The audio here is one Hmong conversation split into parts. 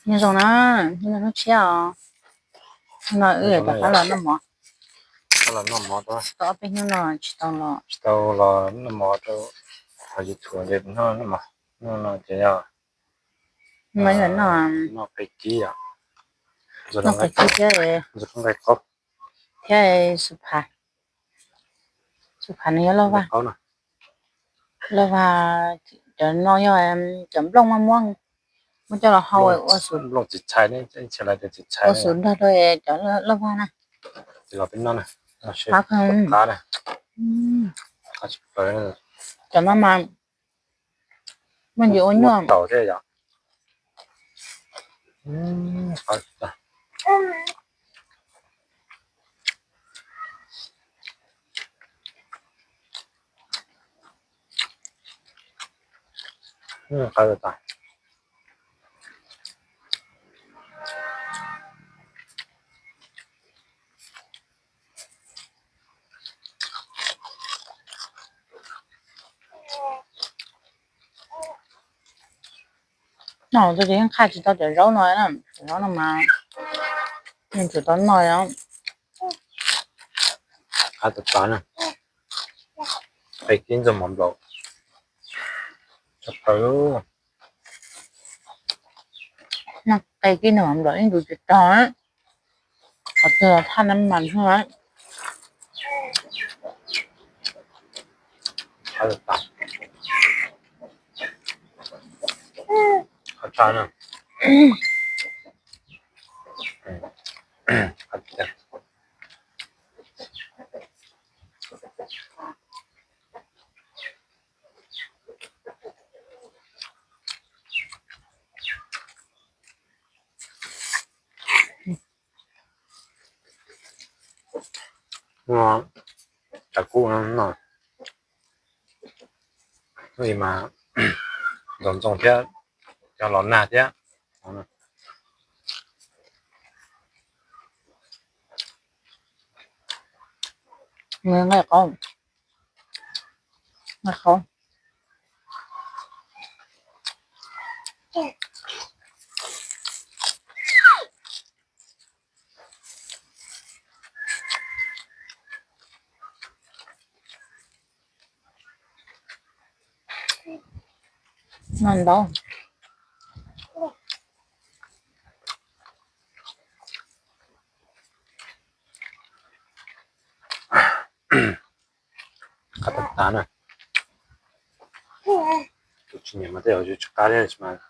Nyob zoo na, nyob zoo hnub tshiab os. Hnub no wb rov qab los noj mov. Los noj mov tau ob peb hnub no tsis tau los, tsis tau los noj mov rau hauv YouTube ces noj, noj mov. Hnub no ces yog noj qe kib os. Noj qe kib thiab, nqaij qaub thiab xu phav. Xu phav nws yog lauj vag. Lauj vag, cov no yog cov nplooj maj muab, muab coj los hau ua xu, ua xu nrog rau cov lauj vag na. Qab kawg. Cov no mas muaj ntsis ua nyuaj. No tus yeej qha tsis tau cov zaub no, cov zaub no mas yeej tsum tau noj. Qab tas tas na, qe kib ntxuag mov nplaum, tshaj plaws. Noj qe kib ntxuag mov nplaum ib ntus tsis tog, qhov twg los thaj nab mas thiab. Qab tas tas, qab tshaj na. Cov kub no, mas ntxoov ntxoo thiab, cov los nag thiab. Nqaij qaub, nqaij qaub. No ntau. Qab tas tas na. Tus tsis nyiam mas tej zaum tsis qab thiab, tab sis mas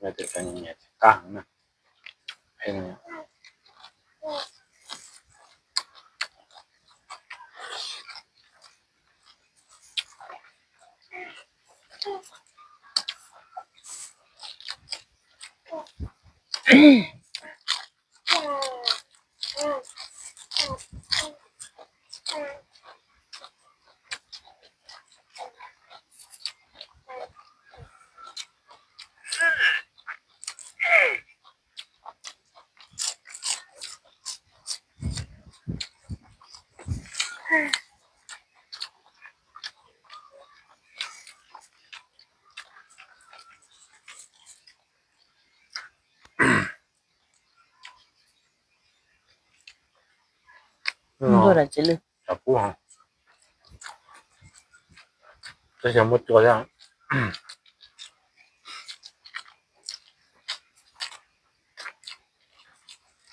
yog tias cov nyiam nyiam ces qab heev na. Cov kub, tab sis muaj cua thiab.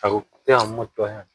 Cov kub twb muaj cua thiab.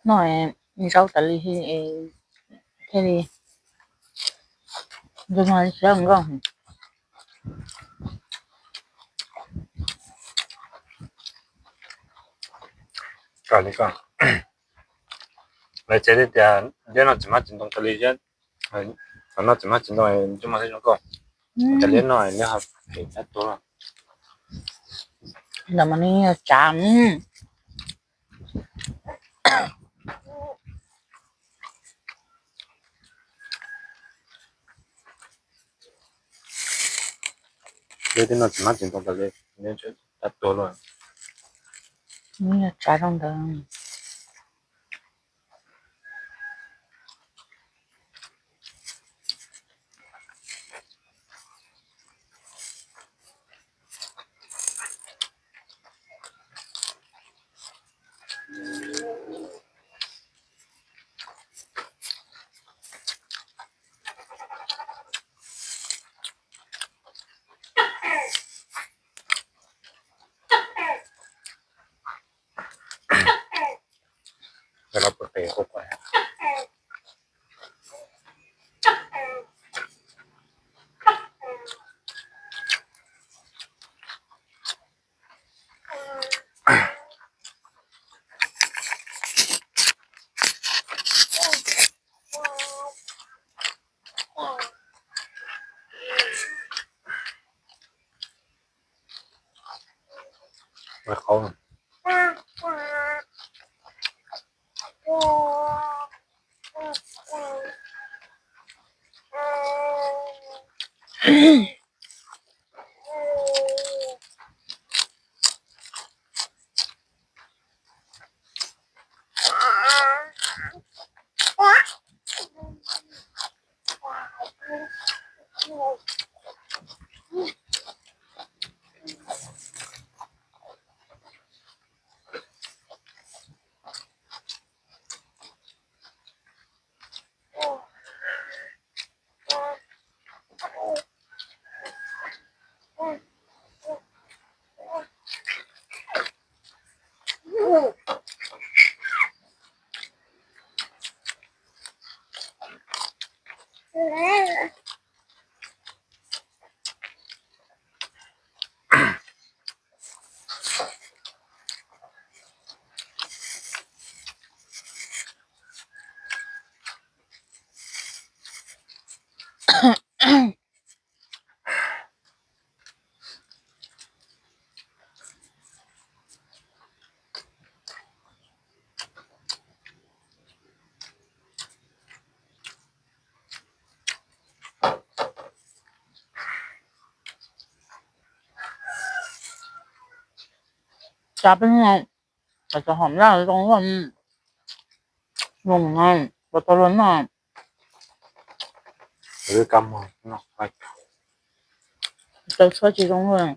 Noj zaub tas li thiaj li zoo li siab nkauj. Koj li koj, lawv tsev tias neb noj txiv hmab txiv ntoo tas li thiab, noj txiv hmab txiv ntoo ntsej muag thiaj zoo nkauj. Cas neb noj neb ho phem tab tuag. Ntawm mas nws yog tsav. Neb twb noj txiv hmab txiv ntoo tas li, neb tab tuag luaj. Nws yog tsav rau ntawd. Tsav peb no, cov hom laj zoo, zoo no, puas tau luag noj? Tau tshuab tsis zoo luaj.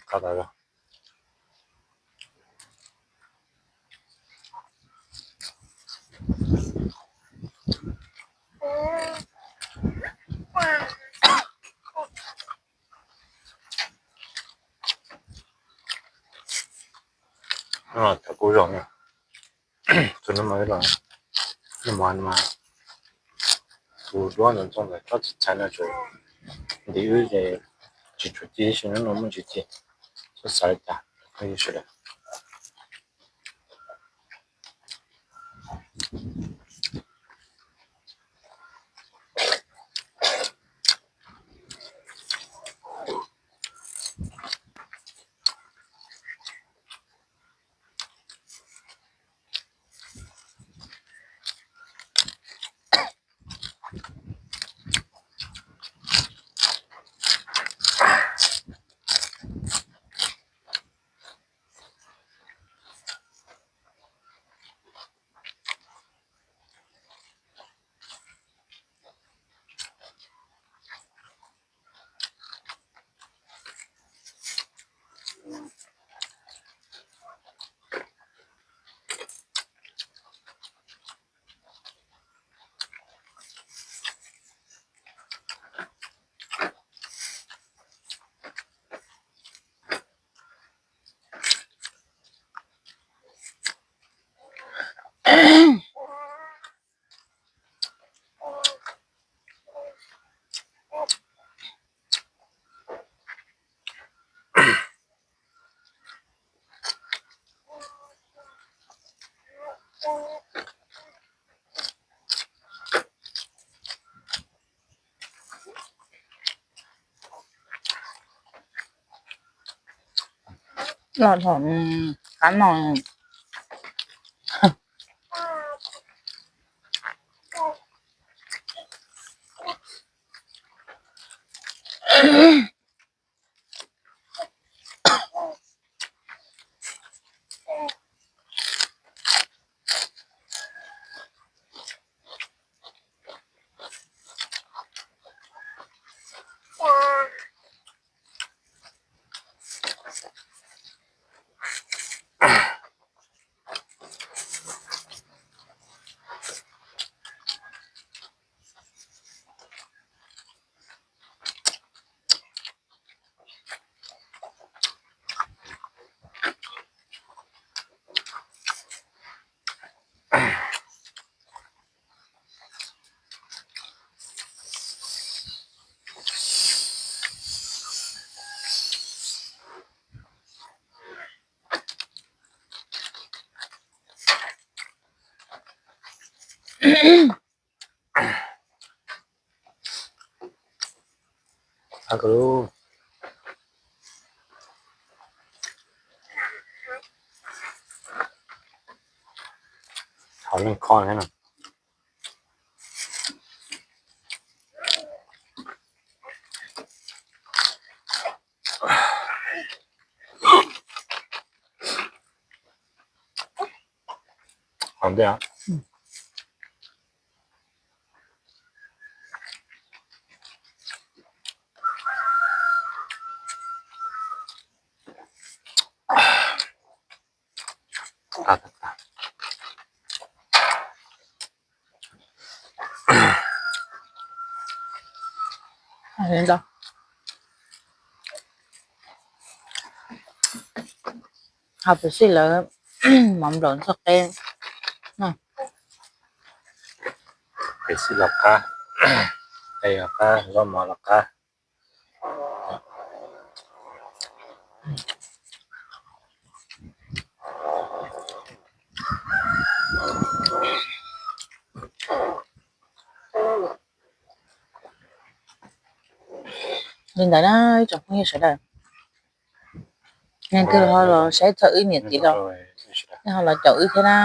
Qab tas zog. Thaum kuv zog na, tus no mas, no mas, tus duab ntawd ntxooj ntawd txhob txhais no tsuas nti wb ces tsis tshua ci, sim no no muaj tsis ci, txhob xav li cas, sawv daws. Los thaum qab no. Hauv leej kho thiab no. Hauv ntej. Ho pem xij lawv mov nplaum txog qe. Pem xij los qab, qe los qab, zaub mov los qab. Li ntawd na ib tsoom phooj ywg sawv daws, leej twg ho los saib txog wb niam txiv los nej ho los caum wb thiab na.